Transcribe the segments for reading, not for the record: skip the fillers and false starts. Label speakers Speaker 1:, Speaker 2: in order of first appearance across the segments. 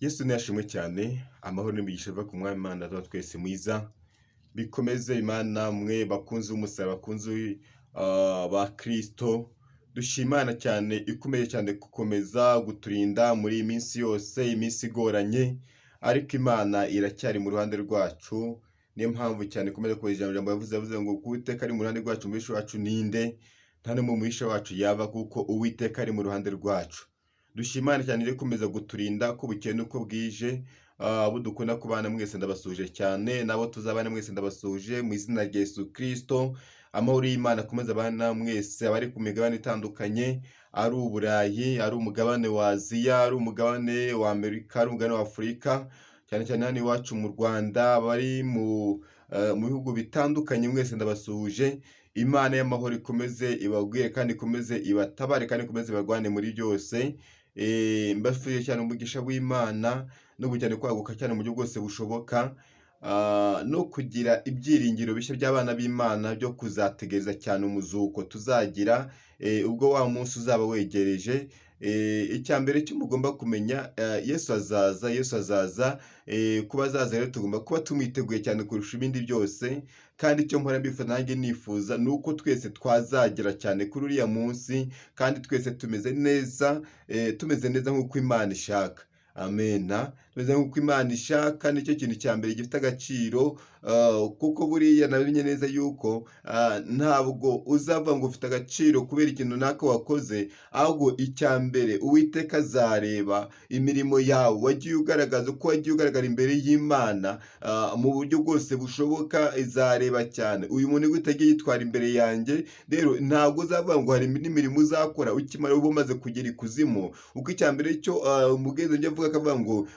Speaker 1: Yesu niyashimwe cyane, amahoro n'imigisha biva ku Mwami Imana Data wa twese mwiza, bikomeze Imana mwe bakunzi b'umusaraba, bakunzi ba Kristo. Dushima Imana cyane ikomeye cyane gukomeza guturinda muri iyi minsi yose, iminsi igoranye, ariko Imana iracyari mu ruhande rwacu. Niyo mpamvu cyane ikomeza kuba ijambo yavuze ngo Uwiteka ari mu ruhande rwacu, umubisha wacu ninde? Nta n'umwe mubisha wacu yava, kuko Uwiteka ari mu ruhande rwacu. Dushima Imana cyane rero ikomeza guturinda ko bukeye n'uko bwije. Abo dukunda kubana mwese ndabasuhuje cyane, n'abo tuzabana mwese ndabasuhuje mu izina rya Yesu Kristo. Amahoro y'Imana akomeze abana mwese abari ku migabane itandukanye, ari Uburayi, ari umugabane wa Aziya, ari umugabane wa Amerika, ari umugabane wa Afurika, cyane cyane hano iwacu mu Rwanda, abari mu bihugu bitandukanye mwese ndabasuhuje. Imana y'amahoro ikomeze ibagwire kandi ikomeze ibatabare kandi ikomeze ibarwane muri byose. Mbafurije cyane umugisha w'Imana no cyane kwaguka cyane mu buryo bwose bushoboka, no kugira ibyiringiro bishya by'abana b'Imana byo kuzategereza cyane umuzuko tuzagira ubwo wa munsi uzaba wegereje. Icya mbere cyo mugomba kumenya, Yesu azaza, Yesu azaza. Kuba azaza rero tugomba kuba tumwiteguye cyane kurusha ibindi byose, kandi icyo mpora mbifuza nanjye nifuza ni uko twese twazagera cyane kuri uriya munsi, kandi twese tumeze neza, tumeze neza nk'uko Imana ishaka. Amena. Tumeze nk'uko Imana ishaka, nicyo kintu cya mbere gifite agaciro, kuko buriya namenye neza yuko ntabwo uzava ngo ufite agaciro kubera ikintu runaka wakoze, ahubwo icya mbere Uwiteka azareba imirimo yawe wagiye ugaragaza, uko wagiye ugaragara imbere y'Imana mu buryo bwose bushoboka. Izareba cyane uyu muntu gute agiye yitwara imbere yanjye. Rero ntabwo uzavuga ngo hari indi mirimo uzakora ukimara uba umaze kugera ikuzimu, kuko icya mbere cyo umubwiriza njya avuga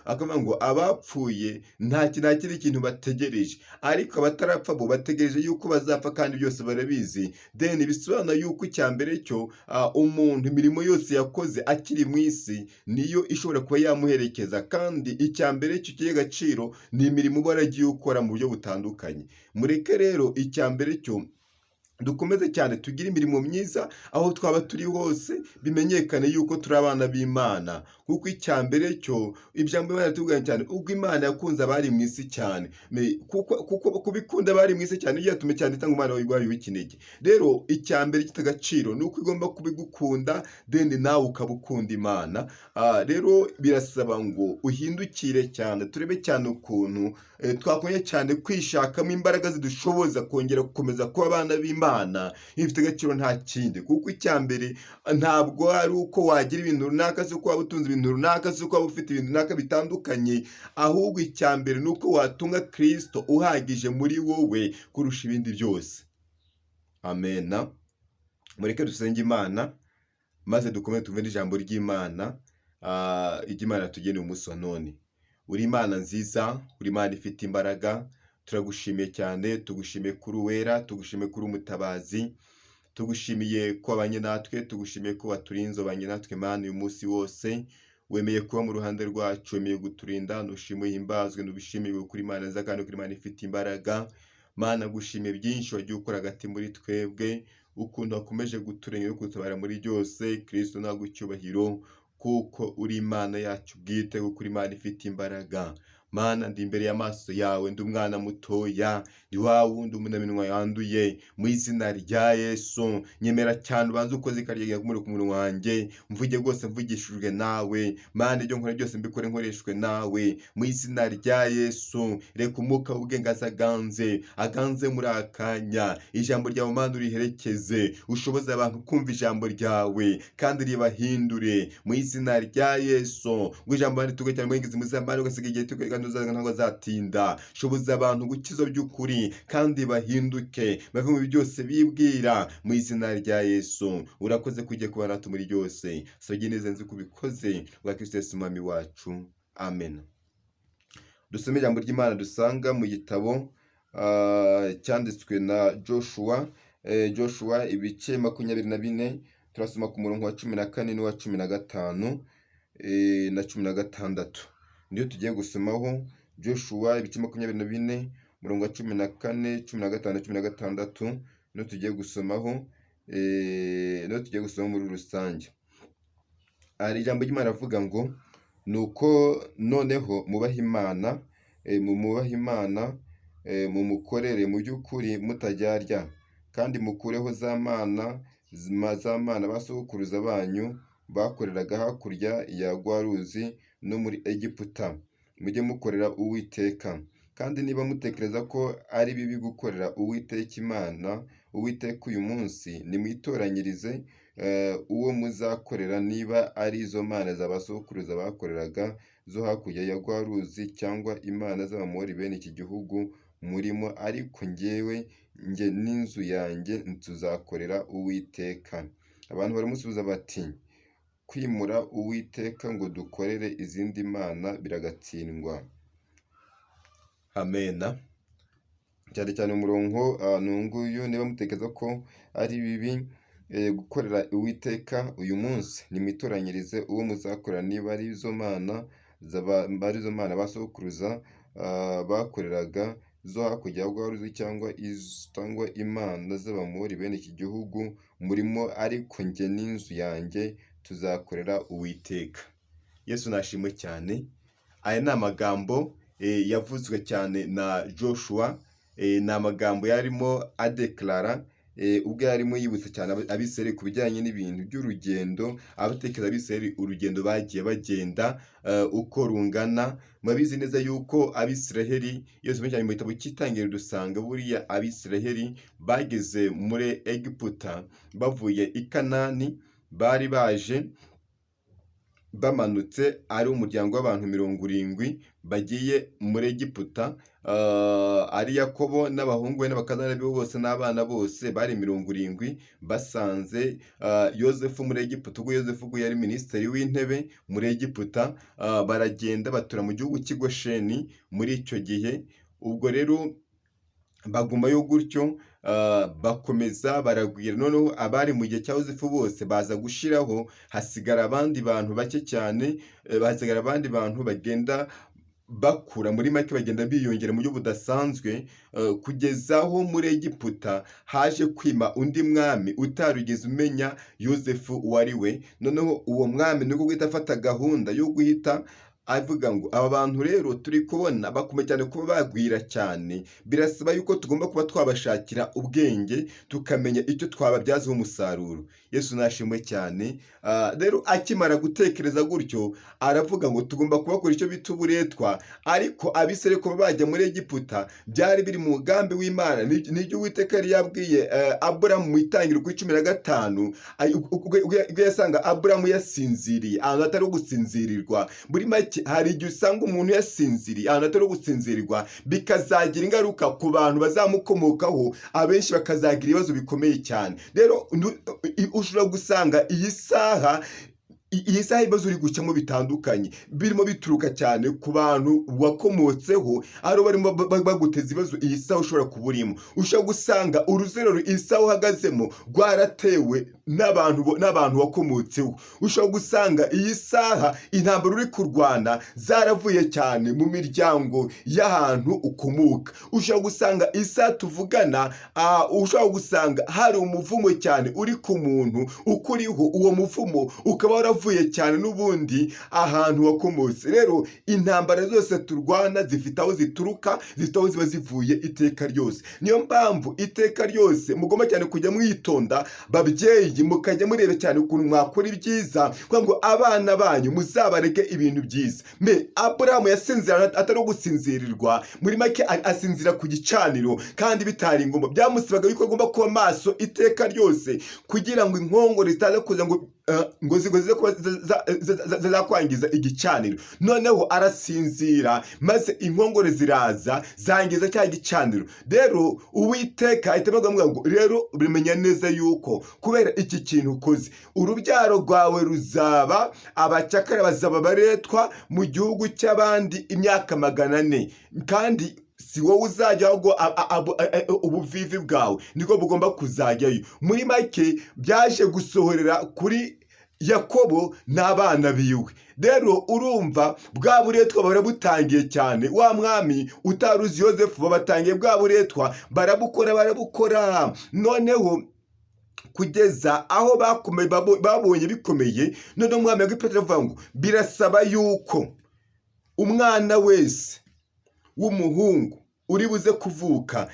Speaker 1: akavuga ngo abapfuye nta kintu, nta kindi kintu bategereje, ariko abatarapfa bo bategereje yuko bazapfa kandi byose barabizi. Then bisobanura yuko icya mbere cyo umuntu imirimo yose yakoze akiri mu isi niyo ishobora kuba yamuherekeza, kandi icya mbere cyo cy'agaciro ni imirimo uba waragiye ukora mu buryo butandukanye. Mureke rero icya mbere cyo dukomeze cyane tugire imirimo myiza aho twaba turi hose, bimenyekane yuko turi abana b'Imana, kuko icya mbere cyo ijambo Imana riratubwira cyane ubwo Imana yakunze abari mu isi cyane, kuko kubikunda abari mu isi cyane byatumye cyane itanga umwana wayo w'ikinege. Rero icya mbere gifite agaciro ni uko igomba kubigukunda, then nawe ukaba ukunda Imana. Rero birasaba ngo uhindukire cyane, turebe cyane ukuntu twakongera cyane kwishakamo imbaraga zidushoboza kongera gukomeza kuba abana b'Imana. Ifite agaciro nta kindi, kuko icya mbere ntabwo ari uko wagira ibintu runaka, si uko waba utunze ibintu runaka, si uko waba ufite ibintu runaka bitandukanye, ahubwo icya mbere ni uko watunga Kristo uhagije muri wowe kurusha ibindi byose. Amena. Mureke dusenge Imana maze dukomeze twumve n'ijambo ry'Imana, iry'Imana yatugeneye umunsi wa none. Uri Imana nziza, uri Imana ifite imbaraga, turagushimiye cyane, tugushimiye kuri uwera, tugushimiye kuri umutabazi, tugushimiye ko wabanye natwe, tugushimiye ko waturinze, wabanye natwe Mana uyu munsi wose, wemeye kuba mu ruhande rwacu, wemeye guturinda, nushimwe uhimbazwe, nubishimirwe kuri Imana nziza kandi kuri Imana ifite imbaraga. Mana, gushimiye byinshi wagiye ukora hagati muri twebwe, ukuntu wakomeje guturengera no kudutabara muri byose. Kristo ntabwo icyubahiro, kuko uri Imana yacu bwite, kuko uri Imana ifite imbaraga. Mana, ndi imbere y'amaso yawe, ndi umwana mutoya, ndi wa wundi umunyaminwa yanduye. Mu izina rya Yesu, nyemera cyane ubanze ukoze ikarya kumuri ku munwa wanjye, mvuge rwose mvugishijwe nawe. Mana, ibyo nkora byose mbikore nkoreshwe nawe. Mu izina rya Yesu, reka umwuka w'ubwenge aze aganze, aganze muri aka kanya. Ijambo ryawe Mana uriherekeze, ushoboze abantu kumva ijambo ryawe kandi ribahindure. Mu izina rya Yesu, ngo ijambo rituge cyane mwingizi muzamara ugasiga igihe tuge kandi uzaza ntabwo azatinda. Shoboza abantu gukizwa by'ukuri kandi bahinduke bave mu byose bibwira. Mu izina rya Yesu, urakoze kujya kuba natwe muri byose. Sabye neza nzi ko ubikoze bwa Kristo Yesu Umwami wacu, amen. Dusome ijambo ry'Imana dusanga mu gitabo cyanditswe na Joshua, Joshua ibice 24, turasoma ku murongo wa 14 n'uwa 15 na 16, niyo tugiye gusomaho. Joshua ibice 24, umurongo wa 14, 15, 16, niyo tugiye gusomaho, niyo tugiye gusoma muri rusange. Hari ijambo ry'Imana avuga ngo Nuko noneho mubahe Imana, mumubahe Imana, mumukorere mu by'ukuri mutaryarya, kandi mukureho za mana ba sogokuruza banyu bakoreraga hakurya ya rwa ruzi no muri Egiputa, mujye mukorera Uwiteka. Kandi niba mutekereza ko ari bibi gukorera Uwiteka Imana, Uwiteka uyu munsi, nimwitoranyirize uwo muzakorera, niba ari izo mana za ba sokuruza bakoreraga zo hakurya ya rwa ruzi, cyangwa imana z'Abamori bene iki gihugu murimo, ariko njyewe, njye n'inzu yanjye tuzakorera Uwiteka. Abantu baramusubiza bati: "Kwimura Uwiteka ngo dukorere izindi mana biragatsindwa." Amena. Cyane cyane umurongo ni uyu nguyu: "Niba mutekereza ko ari bibi gukorera Uwiteka uyu munsi, nimwitoranyirize uwo muzakorera, niba ari izo mana ba sokuruza bakoreraga zo hakurya ya rwa ruzi, cyangwa imana z'Abamori bene iki gihugu murimo, ariko njye n'inzu yanjye tuzakorera Uwiteka." Yesu nashimwe cyane. Aya ni amagambo yavuzwe cyane na Joshua, ni amagambo yarimo adeclara ubwo yarimo yibutsa cyane Abisirayeli ku bijyanye n'ibintu by'urugendo, abatekereza Abisirayeli urugendo bagiye bagenda uko rungana. Murabizi neza yuko Abisiraheli, iyo dusomye cyane mu gitabo cy'Itangiriro, dusanga buriya Abisiraheli bageze muri Egiputa bavuye i Kanani, bari baje bamanutse ari umuryango w'abantu 70 bagiye muri Egiputa, ari Yakobo n'abahungu be n'abakazana be bose n'abana bose bari 70, basanze Yozefu muri Egiputa, ubwo Yozefu ubwo yari minisitiri w'intebe muri Egiputa, baragenda batura mu gihugu cy'i Gosheni muri icyo gihe. Ubwo rero bagumayo gutyo, bakomeza baragwira. Noneho abari mu gihe cya Yozefu bose baza gushiraho, hasigara abandi bantu bake cyane, hasigara abandi bantu bagenda bakura, muri make bagenda biyongera mu buryo budasanzwe, kugeza aho muri Egiputa haje kwima undi mwami utarigeze umenya Yozefu uwo ari we. Noneho uwo mwami nibwo guhita afata gahunda yo guhita avuga ngo: "Aba bantu rero turi kubona bakomeye cyane, kuba bagwira cyane, birasaba yuko tugomba kuba twabashakira ubwenge, tukamenya icyo twababyazaho umusaruro." Yesu nashimwe cyane. Rero akimara gutekereza gutyo, aravuga ngo tugomba kubakora icyo bita uburetwa. Ariko Abisirayeli kuba bajya muri Egiputa byari biri mu mugambi w'Imana. Nibyo Uwiteka yari yabwiye Aburamu mu Itangiriro kuri 15, ubwo yasanga Aburamu yasinziriye ahantu hatari gusinzirirwa. Muri make, hari igihe usanga umuntu yasinziriye ahantu hatari gusinzirirwa, bikazagira ingaruka ku bantu bazamukomokaho, abenshi bakazagira ibibazo bikomeye cyane. Rero ushobora gusanga iyi saha ibibazo uri gucamo bitandukanye birimo bituruka cyane ku bantu wakomotseho, ari barimo baguteza ibibazo. Iyi saha ushobora kuba urimo, ushobora gusanga uruzerero iyi saha uhagazemo rwaratewe n'abantu wakomotseho. Ushobora gusanga iyi saha intambara uri kurwana zaravuye cyane mu miryango y'ahantu ukomoka. Ushobora gusanga isaha tuvugana, ushobora gusanga hari umuvumo cyane uri ku muntu ukuriho, uwo muvumo ukaba waravuye cyane n'ubundi ahantu wakomotse. Rero intambara zose turwana zifite aho zituruka, zifite aho ziba zivuye iteka ryose. Niyo mpamvu iteka ryose mugomba cyane kujya mwitonda, babyeyi, mukajya mureba cyane ukuntu mwakora ibyiza kugira ngo abana banyu muzabareke ibintu byiza. Me Aburahamu yasinzira atari gusinzirirwa, muri make asinzira ku gicaniro kandi bitari ngombwa. Byamusabaga yuko agomba kuba maso iteka ryose kugira ngo inkongoro zitaza kuza ngo zize kuba zakwangiza igicaniro. Noneho arasinzira, maze inkongoro ziraza zangiza cya gicaniro. Rero Uwiteka ahita avuga ngo: "Rero bimenya neza yuko kubera iki kintu ukoze, urubyaro rwawe ruzaba abacakara, bazaba baretwa mu gihugu cy'abandi imyaka 400, kandi si wowe uzajya, ahubwo ubuvivi bwawe nibwo bugomba kuzajyayo." Muri make byaje gusohorera kuri Yakobo n'abana biwe. Rero urumva bwa buretwa barabutangiye cyane. Wa mwami utaruzi Yozefu, babatangiye bwa buretwa, barabukora, barabukora. Noneho Kugeza aho babonye bikomeye. Noneho umwami wa Egiputa aravuga ngo birasaba yuko umwana wese w'umuhungu uri buze kuvuka,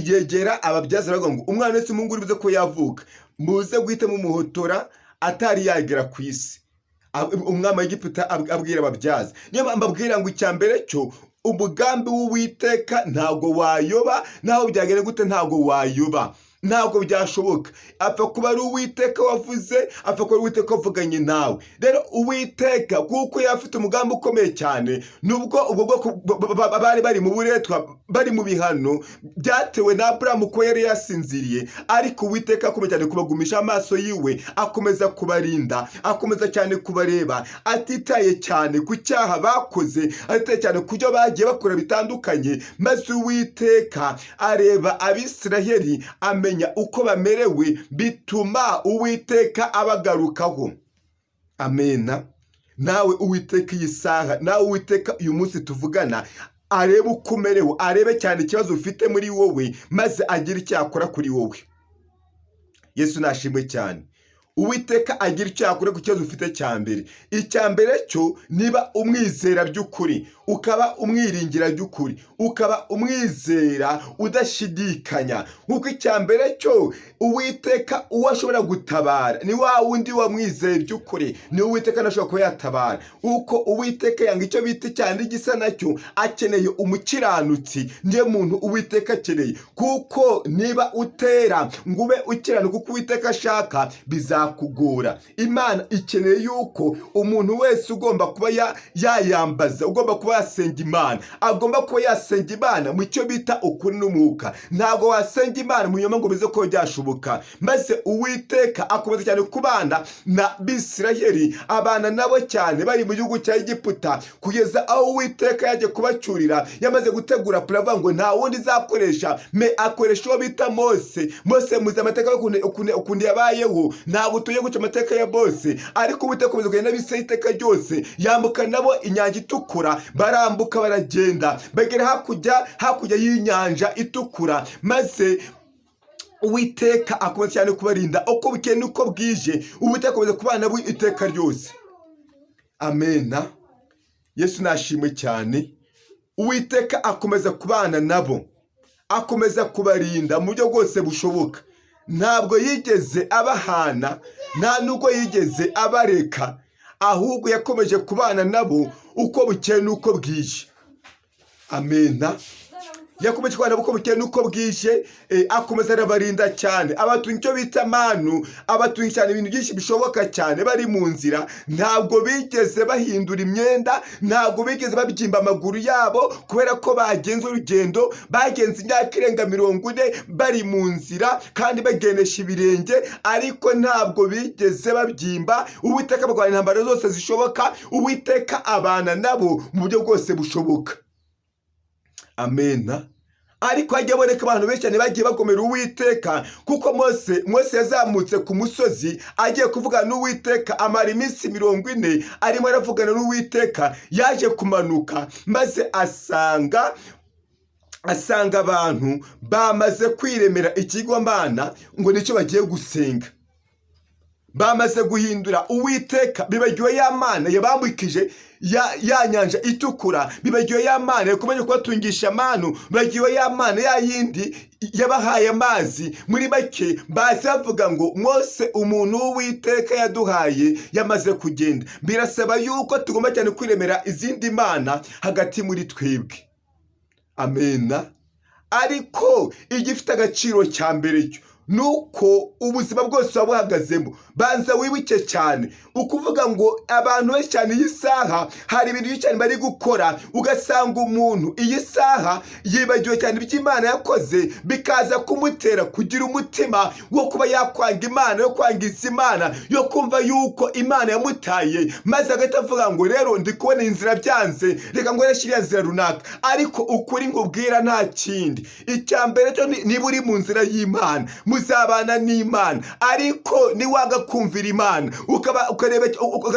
Speaker 1: yegera ababyaza, aravuga ngo umwana wese w'umuhungu uri buze ko yavuka, muze guhita mumuhotora atari yagera ku isi. Umwami wa Egiputa abwira ababyaza. Niyo mpamvu mbabwira ngo icya mbere cyo, umugambi w'Uwiteka ntabwo wayoba. Naho byagenda gute, ntabwo wayoba, ntabwo byashoboka. Apfa kuba ari Uwiteka wavuze, apfa kuba ari Uwiteka wavuganye nawe. Rero Uwiteka, kuko yari afite umugambi ukomeye cyane, nubwo ubwo bwoko bari bari mu buretwa, bari mu bihano byatewe na Aburahamu kuba yari yasinziriye, ariko Uwiteka akomeye cyane kubagumisha amaso yiwe, akomeza kubarinda, akomeza cyane kubareba, atitaye cyane ku cyaha bakoze, atitaye cyane ku byo bagiye bakora bitandukanye. Maze Uwiteka areba Abisiraheli, amenya uko bamerewe, bituma Uwiteka abagarukaho. Amena. Nawe Uwiteka iyi saha, nawe Uwiteka uyu munsi tuvugana, arebe uko umerewe, arebe cyane ikibazo ufite muri wowe, maze agire icyo yakora kuri wowe. Yesu nashimwe cyane. Uwiteka agira icyo yakora ku kibazo ufite cya mbere. Icya mbere cyo, niba umwizera by'ukuri, ukaba umwiringira by'ukuri, ukaba umwizera udashidikanya, nk'uko icya mbere cyo, Uwiteka uwo ashobora gutabara ni wa wundi wamwizeye by'ukuri, ni Uwiteka ntashobora kuba yatabara. Uko Uwiteka yanga icyo bita icyaha igisa nacyo. Akeneye umukiranutsi, niyo muntu Uwiteka akeneye, kuko niba utera ngo ube ukiranuka uko Uwiteka ashaka, bizakugora. Imana ikeneye yuko umuntu wese ugomba kuba yayambaza, ugomba kuba yasenga Imana, agomba kuba yasenga Imana mu cyo bita ukuri n'umwuka. Ntabwo wasenga Imana mu binyoma ngo bize ko byashoboka. Maze Uwiteka akomeza cyane kubana na Bisiraheli, abana nabo cyane bari mu gihugu cya Egiputa, kugeza aho Uwiteka yagiye kubacyurira. Yamaze gutegura plan, avuga ngo nta wundi izakoresha, me akoresha uwo bita Mose. Mose muzi amateka ukuntu yabayeho, ntabwo tugiye guca amateka ya Mose, ariko Uwiteka akomeza kugenda n'Abisirayeli iteka ryose, yambuka nabo Inyanja Itukura, barambuka, baragenda, bagera hakurya y'Inyanja Itukura. Maze Uwiteka akomeza cyane kubarinda uko bukeye n'uko bwije. Uwiteka akomeza kubana nabo iteka ryose. Amena. Yesu nashimwe cyane. Uwiteka akomeza kubana nabo, akomeza kubarinda mu buryo bwose bushoboka. Ntabwo yigeze abahana, nta nubwo yigeze abareka, ahubwo yakomeje kubana nabo uko bukeye n'uko bwije. Amena. Yakomeje kubana nabo uko bukeye n'uko bwije, akomeza arabarinda cyane, abatunga icyo bita manu, abatunga cyane ibintu byinshi bishoboka cyane. Bari mu nzira, ntabwo bigeze bahindura imyenda, ntabwo bigeze babyimba amaguru yabo, kubera ko bagenze urugendo, bagenze imyaka irenga 40 bari mu nzira kandi bagendesha ibirenge, ariko ntabwo bigeze babyimba. Uwiteka barwanya intambara zose zishoboka, Uwiteka abana nabo mu buryo bwose bushoboka. Amena. Ariko hajya haboneka abantu benshi cyane bagiye bagomera Uwiteka, kuko Mose yazamutse ku musozi agiye kuvugana n'Uwiteka, amara iminsi 40 arimo aravugana n'Uwiteka. Yaje kumanuka, maze asanga abantu bamaze kwiremera ikigwamana ngo nicyo bagiye gusenga. Bamaze guhindura Uwiteka, bibagiwe ya Mana yabambukije ya Nyanja Itukura, bibagiwe ya Mana yakomeje kubatungisha amanu, bibagiwe ya Mana ya yindi yabahaye amazi. Muri make, bazi bavuga ngo Mose, umuntu w'Uwiteka yaduhaye, yamaze kugenda, birasaba yuko tugomba cyane kwiremera izindi mana hagati muri twebwe. Amena. Ariko igifite agaciro cya mbere cyo ni uko ubuzima bwose buba buhagazemo. Banza wibuke cyane ukuvuga ngo abantu benshi cyane iyi saha hari ibintu byinshi cyane bari gukora, ugasanga umuntu iyi saha yibagiwe cyane ibyo Imana yakoze, bikaza kumutera kugira umutima wo kuba yakwanga Imana, yo kwangiza Imana, yo kumva yuko Imana yamutaye, maze agahita avuga ngo rero ndi kubona inzira byanze, reka ngoreshe iriya nzira runaka. Ariko ukuri nkubwira nta kindi, icya mbere cyo niba uri mu nzira y'Imana, Uzabana n'Imana. Ariko niwanga kumvira Imana, ukaba ukareba,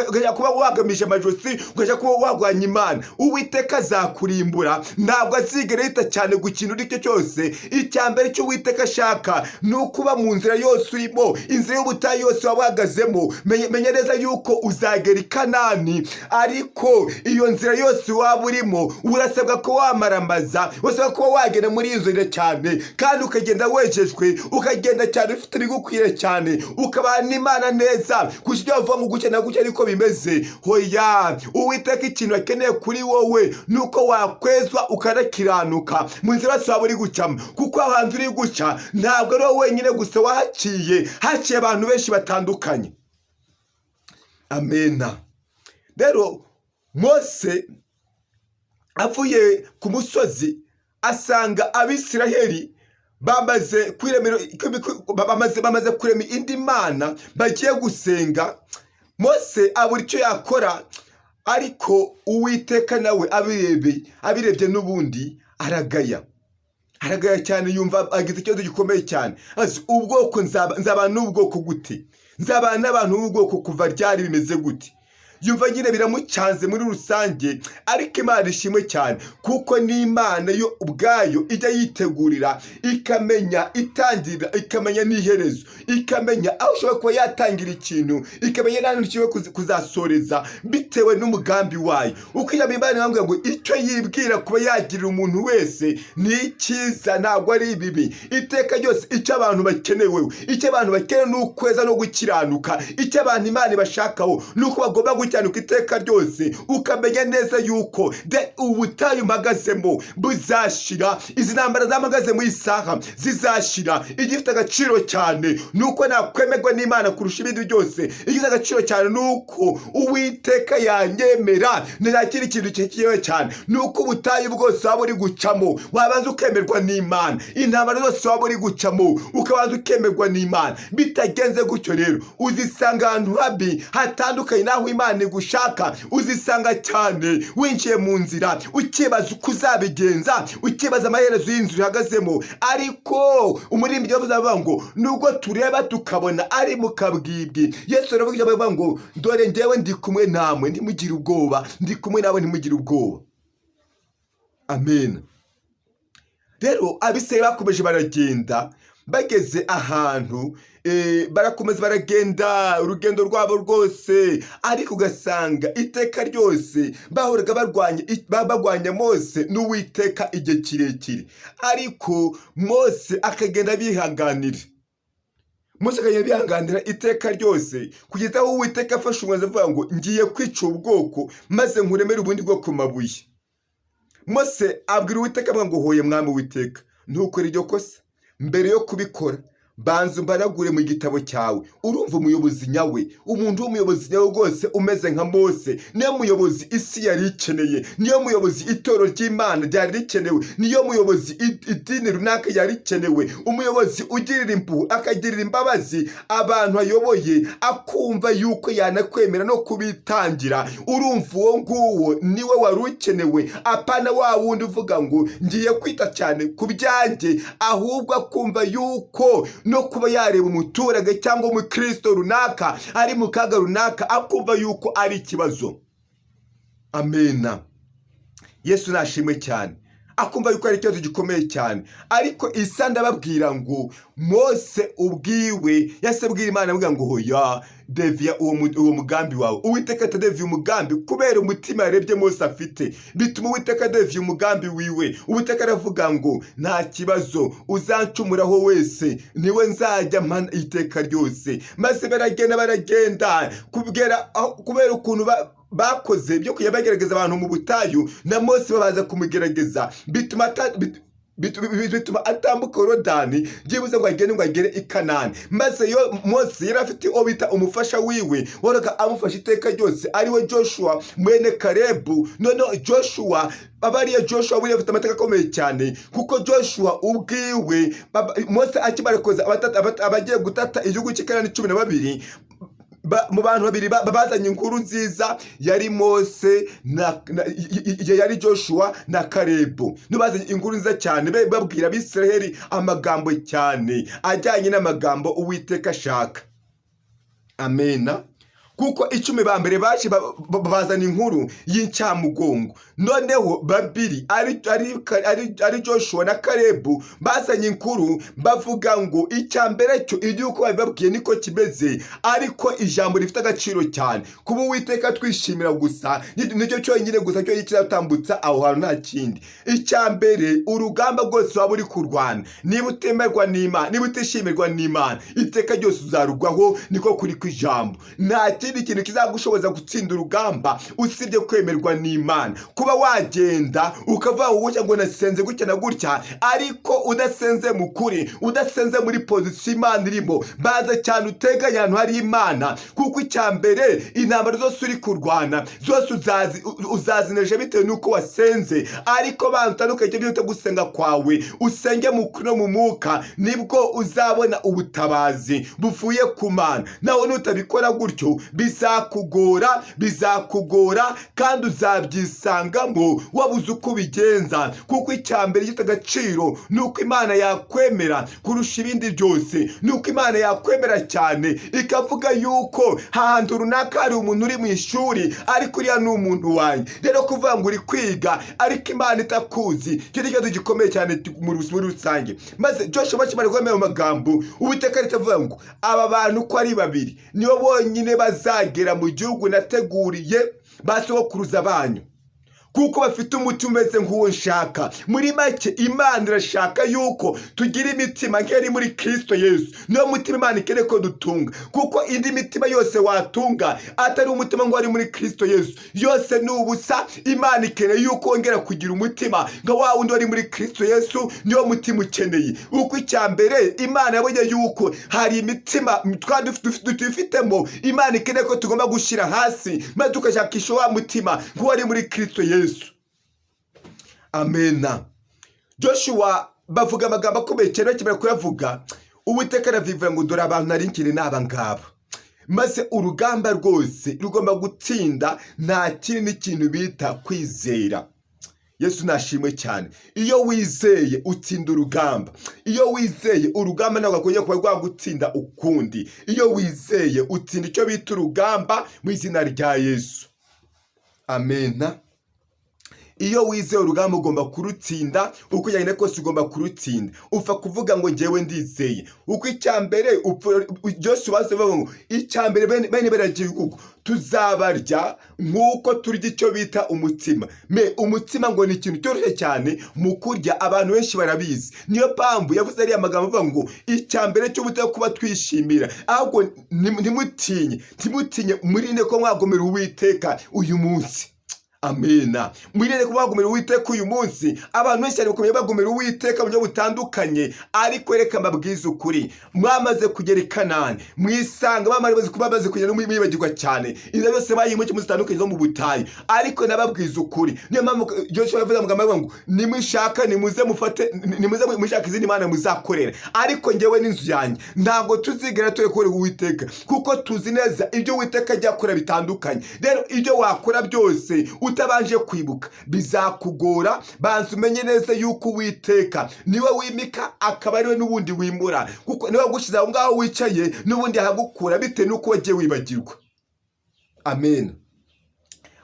Speaker 1: ukajya kuba wagamije amajosi, ukajya kuba warwanya Imana, Uwiteka azakurimbura. Ntabwo azigera yita cyane ku kintu icyo cyose. Icya mbere cyo Uwiteka ashaka ni ukuba mu nzira yose urimo, inzira y'ubutayu yose waba uhagazemo, menya neza yuko uzagera i Kanani. Ariko iyo nzira yose waba urimo, urasabwa ko wamaramaza, urasabwa kuba wagenda muri iyo nzira cyane, kandi ukagenda wejejwe, ukagenda cyane ufite ibigukwiriye cyane, ukabana n'Imana neza, ku buryo wavuga ngo gutya na gutya ariko bimeze. Hoya, Uwiteka ikintu akeneye kuri wowe ni uko wakwezwa, ukanakiranuka mu nzira yose waba uri gucamo, kuko ahantu uri guca ntabwo ari wowe wenyine gusa wahaciye, haciye abantu benshi batandukanye. Amena. Rero Mose avuye ku musozi, asanga Abisiraheli bamaze kwiremera, bamaze kurema indi mana bagiye gusenga. Mose abura icyo yakora, ariko Uwiteka nawe abirebye n'ubundi aragaya, aragaya cyane, yumva agize ikibazo gikomeye cyane. Azi ubwoko nzaba n'ubwoko gute? Nzabana n'abantu b'ubwoko kuva ryari? Bimeze gute? Yumva nyine biramucanze muri rusange. Ariko Imana ishimwe cyane, kuko n'Imana yo ubwayo ijya yitegurira, ikamenya itangira, ikamenya n'iherezo, ikamenya aho ushobora kuba yatangira ikintu, ikamenya n'ahantu ushobora kuzasoreza bitewe n'umugambi wayo. Uko ijambo Imana irambwira ngo icyo yibwira kuba yagirira umuntu wese ni icyiza, ntabwo ari ibibi iteka ryose. Icyo abantu bakenewe, icyo abantu bakeneye ni ukweza no gukiranuka. Icyo abantu Imana ibashakaho ni uko bagomba gukiranuka iteka ryose. Ukamenya neza yuko de ubutayu mpagazemo buzashira, izi ntambara zamagaze mu isaha zizashira. Igifite agaciro cyane ni uko nakwemerwa n'Imana kurusha ibindi byose. Igifite agaciro cyane ni uko Uwiteka yanyemera. Nta kindi kintu gikenewe cyane ni uko ubutayu bwose waba uri gucamo wabanza ukemerwa n'Imana, intambara zose waba uri gucamo ukabanza ukemerwa n'Imana. Bitagenze gutyo rero, uzisanga ahantu habi hatandukanye n'aho Imana igushaka. Uzisanga cyane winjiye mu nzira, ukibaza uko uzabigenza, ukibaza amaherezo y'inzu uhagazemo. Ariko umuririmbyi yavuze avuga ngo nubwo tureba tukabona ari mu kabwibwi, Yesu aravuga ijambo avuga ngo dore njyewe ndi kumwe namwe, ntimugire ubwoba, ndi kumwe nawe, ntimugire ubwoba. Amen. Rero Abisirayeli bakomeje baragenda, bageze ahantu barakomeza baragenda urugendo rwabo rwose, ariko ugasanga iteka ryose bahoraga barwanya Mose n'Uwiteka igihe kirekire. Ariko Mose akagenda bihanganira, Mose akagenda bihanganira iteka ryose, kugeza aho Uwiteka afashe umwanzuro avuga ngo ngiye kwica ubu bwoko maze nkuremere ubundi bwoko mu mabuye. Mose abwira Uwiteka avuga ngo hoye mwami Uwiteka, ntukore iryo kosa. Mbere yo kubikora, banza umbaragure mu gitabo cyawe. Urumva umuyobozi nyawe, umuntu w'umuyobozi nyawe rwose umeze nka Mose, niyo muyobozi isi yari ikeneye, niyo muyobozi itorero ry'Imana ryari rikenewe, niyo muyobozi idini runaka yari ikenewe. Umuyobozi ugirira impuhwe, akagirira imbabazi abantu ayoboye, akumva yuko yanakwemera no kubitangira. Urumva uwo nguwo niwe wari ukenewe, apana wa wundi uvuga ngo ngiye kwita cyane ku byanjye, ahubwo akumva yuko no kuba yareba umuturage cyangwa umukristo runaka ari mu kaga runaka, akumva yuko ari ikibazo. Amena. Yesu nashimwe cyane. Akumva yuko ari ikibazo gikomeye cyane. Ariko isa ndababwira ngo Mose ubwiwe yase abwira Imana avuga ngo hoya, deviya uwo mugambi wawe. Uwiteka atadeviye umugambi kubera umutima yarebye Mose afite, bituma Uwiteka adeviye umugambi wiwe. Uwiteka aravuga ngo nta kibazo, uzancumuraho wese niwe nzajya mpana iteka ryose. Maze baragenda, baragenda kubera ukuntu bakoze byo kujya bagerageza abantu mu butayu, na Mose babaza kumugerageza, bituma atambuka Yorodani byibuze ngo agende, ngo agere i Kanani. Maze yo Mose yari afite uwo bita umufasha wiwe wahoraga amufasha iteka ryose, ariwe Joshua mwene Karebu. Noneho Joshua abariya, Joshua buriya afite amateka akomeye cyane, kuko Joshua ubwiwe Mose akimara koza abagiye gutata igihugu cy'i Kanani 12. Mu bantu babiri bazanye inkuru nziza yari Mose na yari Joshua na Kalebu. Nibo bazanye inkuru nziza cyane, babwira Abisiraheli amagambo cyane ajyanye n'amagambo Uwiteka ashaka. Amena. Kuko 10 ba mbere baje bazana inkuru y'incamugongo. Noneho babiri ari Joshua na Kalebu bazanye inkuru bavuga ngo icya mbere cyo, iby'uko babibabwiye niko kimeze, ariko ijambo rifite agaciro cyane kuba Uwiteka twishimira gusa, nicyo cyonyine gusa cyo kizatambutsa aho hantu, nta kindi. Icya mbere, urugamba rwose waba uri kurwana, niba utemerwa n'Imana, niba utishimirwa n'Imana, iteka ryose uzarugwaho. Niko kuri kw'ijambo. Nta kindi kintu kizagushoboza gutsinda urugamba usibye kwemerwa n'Imana. Kuba wagenda ukavuga ngo gutya, ngo nasenze gutya na gutya, ariko udasenze mu kuri, udasenze muri position Imana irimo, baza cyane uteganye ahantu hari Imana. Kuko icya mbere, intambara zose uri kurwana zose uzazinesha bitewe n'uko wasenze. Ariko bantu utandukanye icyo bita gusenga kwawe, usenge mu kuri no mu mwuka, nibwo uzabona ubutabazi buvuye ku Mana. Nawe nutabikora gutyo, bizakugora, bizakugora, kandi uzabyisangamo wabuze uko ubigenza. Kuko icya mbere gifite agaciro ni uko Imana yakwemera kurusha ibindi byose, ni uko Imana yakwemera cyane ikavuga yuko ahantu runaka hari umuntu uri mu ishuri, ariko uriya ni umuntu wanjye. Rero kuvuga ngo uri kwiga ariko Imana itakuzi, icyo ni ikibazo gikomeye cyane muri rusange. Maze Joshua bakimara guhema ayo magambo, Uwiteka ritavuga ngo aba bantu uko ari babiri nibo bonyine bazagera mu gihugu nateguriye ba sogokuruza banyu, kuko bafite umutima umeze nk'uwo nshaka. Muri make, Imana irashaka yuko tugira imitima nk'iri muri Kirisito Yesu. Niyo mutima Imana ikeneye ko dutunga, kuko indi mitima yose watunga atari umutima ngo ari muri Kirisito Yesu, yose ni ubusa. Imana ikeneye yuko wongera kugira umutima nka wa wundi wari muri Kirisito Yesu. Niwo mutima ukeneye. Uko icya mbere, Imana yabonye yuko hari imitima twari dufitemo, Imana ikeneye ko tugomba gushyira hasi, maze tugashakisha wa mutima nk'uwari muri Kirisito Yesu. Amena. Joshua bavuga amagambo akomeye cyane. Bakimara kuyavuga, Uwiteka aravivuga ngo dore abantu nari nkiri ni aba ngaba. Maze urugamba rwose rugomba gutsinda, nta kindi n'ikintu bita kwizera. Yesu nashimwe cyane. Iyo wizeye utsinda urugamba. Iyo wizeye, urugamba ntabwo akongera kuba rwagutsinda ukundi. Iyo wizeye utsinda icyo bita urugamba mu izina rya Yesu. Amena. Iyo wizeye, urugamba ugomba kurutsinda. Uko ujyanye kose ugomba kurutsinda, upfa kuvuga ngo ngewe ndizeye. Uko icya mbere byose ubaze bavuga ngo icya mbere, bene beragihugu tuzabarya nk'uko turya icyo bita umutsima. Me umutsima ngo ni ikintu cyoroshye cyane mu kurya, abantu benshi barabizi. Niyo mpamvu yavuze ariya magambo avuga ngo icya mbere cy'ubuto kuba twishimira, ahubwo ntimutinye, ntimutinye, murinde ko mwagomera Uwiteka uyu munsi. Amena. Mwirinde kuba bagomera Uwiteka uyu munsi. Abantu benshi cyane bakomeye bagomera Uwiteka mu buryo butandukanye, ariko reka mbabwize ukuri, mwamaze kugera i Kanani, mwisanga bamaze kuba bamaze kugera mwibagirwa cyane inzira zose bayimuke zitandukanye zo mu butayu. Ariko nababwiza ukuri, niyo mpamvu Joshua yavuze amagambo avuga ngo nimushaka nimuze mufate, nimuze mushaka izindi mana muzakorera, ariko njyewe n'inzu yanjye ntabwo tuzigera turekura Uwiteka, kuko tuzi neza ibyo Uwiteka ajya akora bitandukanye. Rero ibyo wakora byose utabanje kwibuka bizakugora. Banza umenye neza yuko Uwiteka niwe wimika, akaba ariwe n'ubundi wimura, kuko niwe wagushyize aho ngaho wicaye, n'ubundi ahagukura bitewe n'uko wagiye wibagirwa. Amen.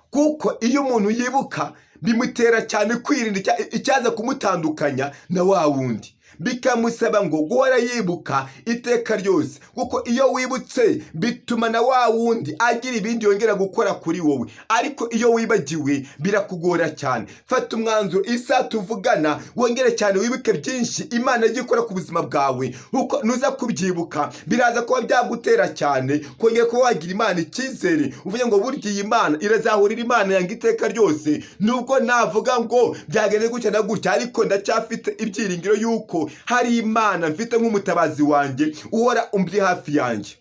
Speaker 1: Kuko iyo umuntu yibuka bimutera cyane kwirinda icyaza kumutandukanya na wa wundi, bikamusaba ngo guhora yibuka iteka ryose. Kuko iyo wibutse bituma na wa wundi agira ibindi yongera gukora kuri wowe, ariko iyo wibagiwe birakugora cyane. Fata umwanzuro isaha tuvugana, wongere cyane wibuke byinshi Imana yagiye ikora ku buzima bwawe, kuko nuza kubyibuka biraza kuba byagutera cyane kongera kuba wagira Imana icyizere, uvuge ngo burya iyi Mana irazahurira Imana yanga iteka ryose, nubwo navuga ngo byagenze gutya na gutya, ariko ndacyafite ibyiringiro yuko hari Imana mfite nk'umutabazi wanjye uhora umbye hafi yanjye.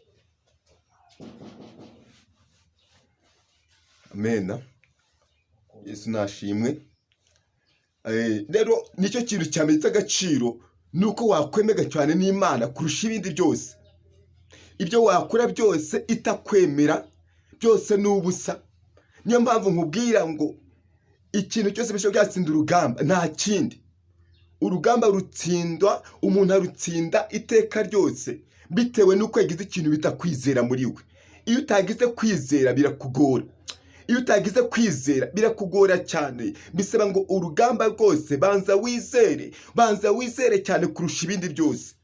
Speaker 1: Amena. Yesu nashimwe. Rero nicyo kintu cya mbere cy'agaciro, ni uko wakwemega cyane n'Imana kurusha ibindi byose. Ibyo wakora byose itakwemera byose ni ubusa. Niyo mpamvu nkubwira ngo ikintu cyose bishobora byatsinda urugamba, nta kindi. Urugamba rutsindwa, umuntu arutsinda iteka ryose bitewe n'uko yagize ikintu bita kwizera muri we. Iyo utagize kwizera birakugora, iyo utagize kwizera birakugora cyane. Bisaba ngo urugamba rwose banza wizere, banza wizere cyane kurusha ibindi byose.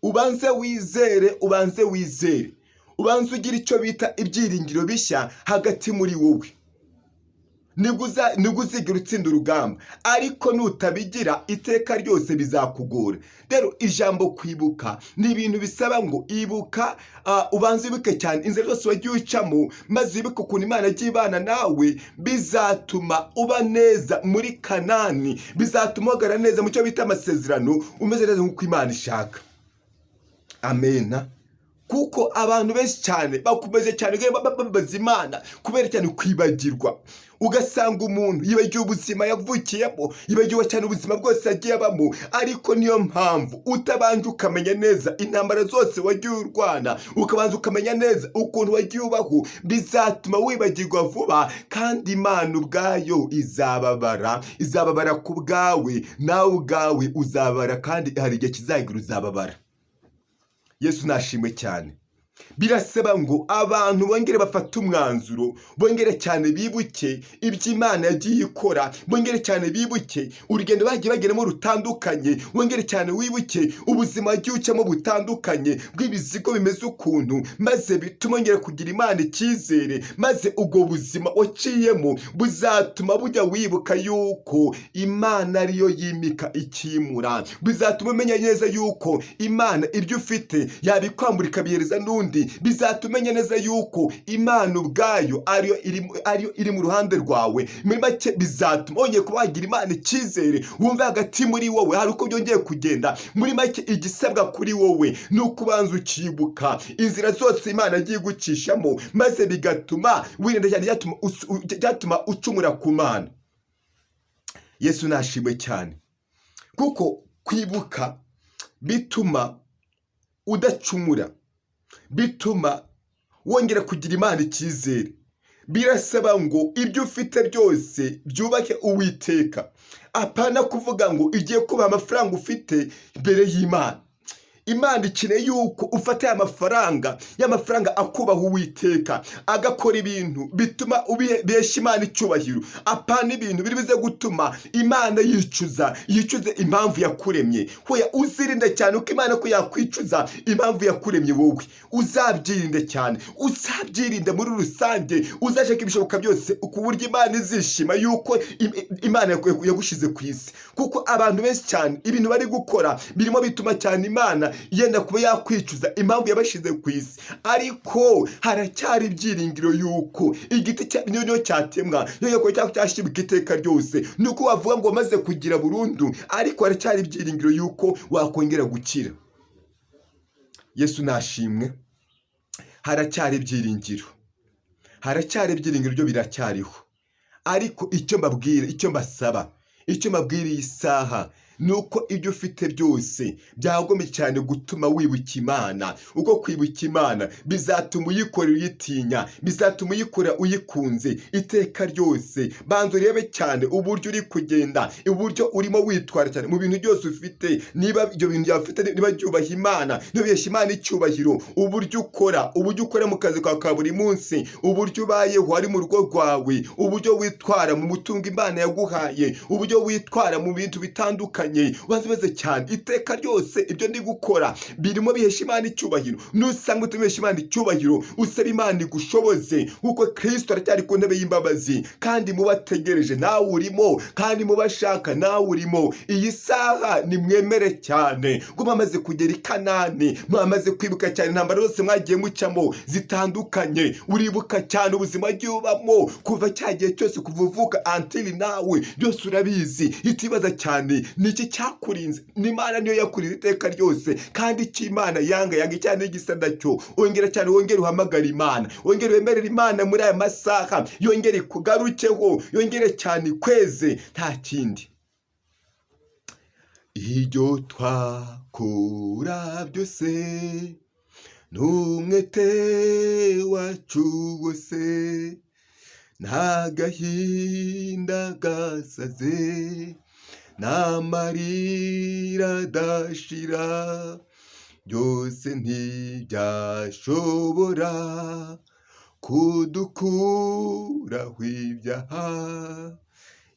Speaker 1: Ubanze wizere, ubanze wizere, ubanze ugire icyo bita ibyiringiro bishya hagati muri wowe, nibwo uzigera utsinda urugamba. Ariko nutabigira, iteka ryose bizakugora. Rero ijambo kwibuka ni ibintu bisaba ngo ibuka, ubanze wibuke cyane inzira zose wagiye ucamo, maze wibuke ukuntu Imana yagiye ibana nawe. Bizatuma uba neza muri Kanani, bizatuma uhagarara neza mu cyo bita amasezerano, umeze neza nk'uko Imana ishaka. Amena. Kuko abantu benshi cyane bakomeje cyane babaza Imana kubera cyane kwibagirwa. Ugasanga umuntu yibagiwe ubuzima yavukiyemo, yibagiwe cyane ubuzima bwose yagiye abamo. Ariko niyo mpamvu utabanje ukamenya neza intambara zose wagiye urwana, ukabanza ukamenya neza ukuntu wagiye ubaho, bizatuma wibagirwa vuba, kandi Imana ubwayo izababara, izababara ku bwawe, nawe ubwawe uzababara, kandi hari igihe kizagira uzababara. Yesu nashimwe cyane. Birasaba ngo abantu bongere bafate umwanzuro, bongere cyane bibuke ibyo Imana yagiye ikora, bongere cyane bibuke urugendo bagiye bageramo rutandukanye, bongere cyane wibuke ubuzima wagiye ucamo butandukanye bw'ibizigo bimeze ukuntu, maze bituma wongera kugira Imana icyizere. Maze ubwo buzima waciyemo buzatuma bujya wibuka yuko Imana ariyo yimika ikimura. Bizatuma umenya neza yuko Imana ibyo ufite yabikwambura ikabihereza n'undi. Bizatuma umenya neza yuko Imana ubwayo ariyo iri mu ruhande rwawe. Muri make, bizatuma wongeye kuba wagira Imana icyizere, wumve hagati muri wowe hari uko byongeye kugenda. Muri make, igisabwa kuri wowe ni uko ubanza ukibuka inzira zose Imana yagiye igucishamo, maze bigatuma wirinda cyane byatuma ucumura ku Mana. Yesu nashimwe cyane, kuko kwibuka bituma udacumura, bituma wongera kugira Imana icyizere. Birasaba ngo ibyo ufite byose byubake Uwiteka, apana kuvuga ngo igiye kubaha amafaranga ufite imbere y'Imana. Imana ikeneye yuko ufata aya mafaranga, y'amafaranga akubaha Uwiteka, agakora ibintu bituma bihesha Imana icyubahiro, apana ibintu biri buze gutuma Imana yicuza, yicuze impamvu yakuremye. Hoya, uzirinde cyane uko Imana ko yakwicuza impamvu yakuremye wowe. Uzabyirinde cyane, uzabyirinde muri rusange, uzashaka ibishoboka byose ku buryo Imana izishima yuko Imana yagushyize ku isi. Kuko abantu benshi cyane ibintu bari gukora birimo bituma cyane Imana yenda kuba yakwicuza impamvu yabashyize ku isi. Ariko haracyari ibyiringiro yuko igiti niyo cyatemwa, niyo kuba cyashyirwa iteka ryose, ni uko wavuga ngo wamaze kugira burundu, ariko haracyari ibyiringiro yuko wakongera gukira. Yesu nashimwe. Haracyari ibyiringiro, haracyari ibyiringiro byo biracyariho. Ariko icyo mbabwira, icyo mbasaba, icyo mbabwira iyi saha ni uko ibyo ufite byose byagombye cyane gutuma wibuka Imana. Uko kwibuka Imana bizatuma uyikorera uyitinya, bizatuma uyikorera uyikunze iteka ryose. Banza urebe cyane uburyo uri kugenda, uburyo urimo witwara cyane mu bintu byose ufite, niba ibyo bintu byawe ufite niba byubaha Imana, niba bihesha Imana icyubahiro. Uburyo ukora, uburyo ukora mu kazi kawe ka buri munsi, uburyo ubayeho ari mu rugo rwawe, uburyo witwara mu mutungo Imana yaguhaye, uburyo witwara mu bintu bitandukanye, ubanza umeze cyane iteka ryose: ibyo ndi gukora birimo bihesha Imana icyubahiro? Nusanga utabihesha Imana icyubahiro, usaba Imana igushoboze, kuko Kirisito aracyari ku ntebe y'imbabazi, kandi mu bategereje nawe urimo, kandi mu bashaka nawe urimo. Iyi saha nimwemere cyane ko mwamaze kugera i Kanani, mwamaze kwibuka cyane intambara zose mwagiye mucamo zitandukanye. Uribuka cyane ubuzima wagiye ubamo kuva cya gihe cyose, kuva uvuka until nawe, byose urabizi. Itibaza cyane ni iki cyakurinze? Ni Imana niyo yakurinze iteka ryose. Kandi icyo Imana yanga, yanga icyaha n'igisa nacyo. Wongera cyane, wongere uhamagare Imana, wongere wemerere Imana muri aya masaha, yongere ikugarukeho, yongere cyane ikweze, nta kindi. Ibyo twakora byose N'umwete wacu wose, n'agahinda gasaze, n'amarira adashira, byose ntibyashobora kudukuraho ibyaha.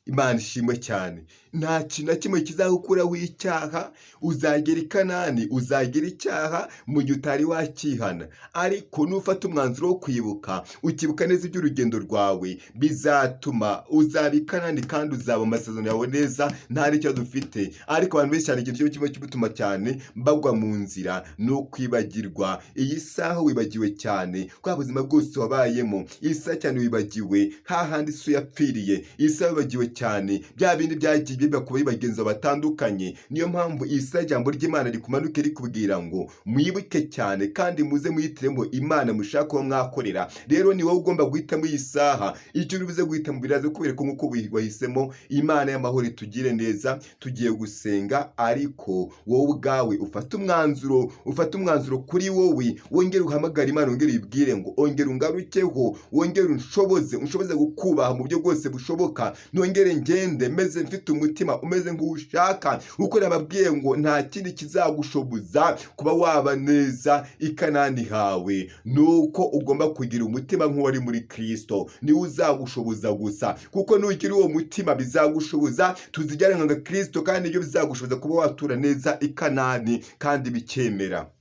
Speaker 1: Imana ishimwe cyane. Nta kintu na kimwe kizagukuraho icyaha. Uzagera i Kanani, uzagira icyaha mu gihe utari wakihana, ariko nufata umwanzuro wo kwibuka, ukibuka neza iby'urugendo rwawe, bizatuma uzaba i Kanani kandi uzaba amasezerano yawe neza, nta n'ikibazo ufite. Ariko abantu benshi cyane, ikintu kimwe kimwe cyane bagwa mu nzira ni ukwibagirwa. Iyi saha wibagiwe cyane kwa buzima bwose wabayemo, iyi saha cyane wibagiwe hahandi so yapfiriye, iyi saha wibagiwe cyane bya bindi byagiye biba ku bagenzi batandukanye. Niyo mpamvu iyi saha ijambo ry'Imana rikumanuke rikubwira ngo mwibuke cyane kandi muze muhitiremo Imana mushaka kuba mwakorera. Rero ni wowe ugomba guhitamo iyi saha icyo uri buze guhitamo, biraza kubereka nk'uko wahisemo. Imana y'amahoro itugire neza. Tugiye gusenga, ariko wowe ubwawe ufate umwanzuro, ufate umwanzuro kuri wowe, wongere uhamagare Imana, wongere uyibwire ngo ongere ungarukeho, wongere unshoboze, unshoboze kukubaha mu buryo bwose bushoboka, nongere ngende meze mfite umutima umeze nk'ushaka. Kuko nababwiye ngo nta kindi kizagushoboza kuba waba neza i Kanani hawe, nuko ugomba kugira umutima nk'uwari muri Kristo. Niwe uzagushoboza gusa, kuko nugira uwo mutima bizagushoboza tuzijyane nka Kristo, kandi nibyo bizagushoboza kuba watura neza i Kanani kandi bikemera.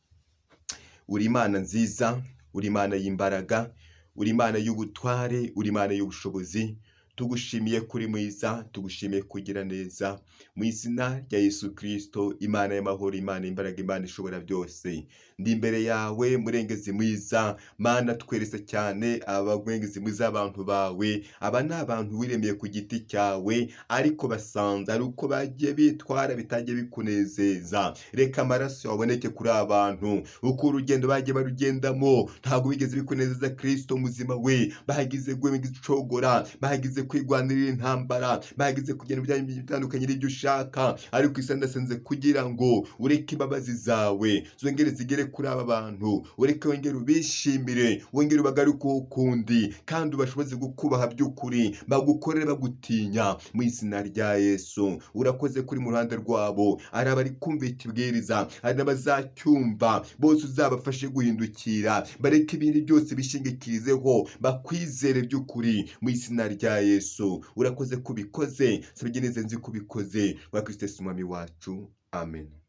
Speaker 1: Uri Imana nziza, uri Imana y'imbaraga, uri Imana y'ubutware, uri Imana y'ubushobozi. Tugushimiye kuri mwiza, tugushimiye kugira neza, mu izina rya Yesu Kristo. Imana y'amahoro, Imana imbaraga, Imana ishobora byose, ndi imbere yawe, murengezi mwiza. Mana, tweretse cyane abagwengezi mwiza, abantu bawe. Aba ni abantu wiremeye ku giti cyawe, ariko basanze ari uko bagiye bitwara bitagiye bikunezeza. Reka amaraso yaboneke kuri aba bantu, uko urugendo bagiye barugendamo ntabwo bigeze bikunezeza. Kristo muzima we, bagize gucogora, bagize kwigwanirira intambara, bagize kugenda ibijyanye bitandukanye n'ibyo ushaka. Ariko isi, ndasenze kugira ngo ureke imbabazi zawe zongere zigere kuri aba bantu, ureke wongere ubishimire, wongere ubagaruke ukundi, kandi ubashoboze kukubaha by'ukuri, bagukorere bagutinya, mu izina rya Yesu. Urakoze kuri mu ruhande rwabo, ari abari kumva ikibwiriza, hari n'abazacyumva, bose uzabafashe guhindukira, bareke ibindi byose bishingikirizeho, bakwizere by'ukuri, mu izina rya Yesu. Urakoze kubikoze, sabye neza, nzi kubikoze wa Kristo Yesu umwami wacu, amen.